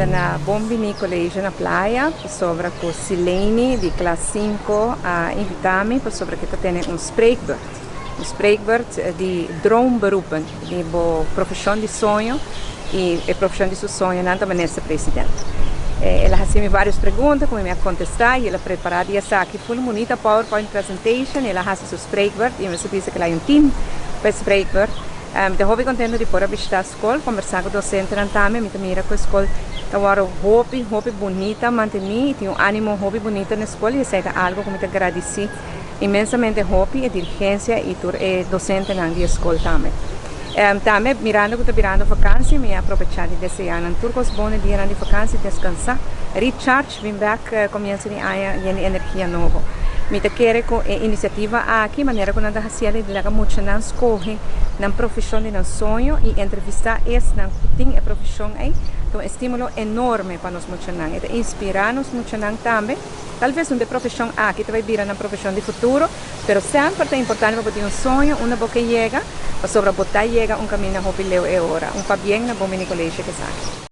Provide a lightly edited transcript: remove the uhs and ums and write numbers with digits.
Ta na Bon Bini College na Playa, pasobra ku Silene di klas 5 a invitá mi pasobra ku ta tene un spreekbeurt. Un spreekbeurt di droomberoepen, di bo profeshon di soño i e profeshon di su soñonan ta minister president. El a hasi mi varios pregunta ku mi a kontestá i el a prepará di esaki full bunita PowerPoint presentation. El a hasi su spreekbeurt i mi a bisa ku el a un team pa e spreekbeurt. Mi ta hopi kontentu di por a bishitá skol, kombersá ku dosentenan tambe. Mi ta mira ku e skol ta wòrdu hopi, hopi bunita mantení i tin un ánimo hopi bunita na e skol i esei ta algu ku mi ta gradisí inmensamente hopi e dirigensia i tur e dosentenan di e skol tambe. Tambe mirando ku ta birando vakansi, mi a aprovechá di deseá nan tur kos bon e dianan di vakansi, deskansá, recharge, bin bèk komienso di aña yen di energia nobo. Mi ta kere ku e inisiativa aki, manera ku nan ta hasié di laga muchanan skohe nan profeshon di nan soño i entrevistá esnan ku tin e profeshon ei, ta un estímulo enorme pa nos muchanan. E ta inspirá nos muchanan tambe. Tal ves un di e profeshon aki ta bai bira nan profeshon di futuro, pero semper ta importante pa bo tin un soño unda bo ke yega, pasobra bo ta yega un kaminda hopi leu e ora. Un pabien na Bon Bini College ku esaki.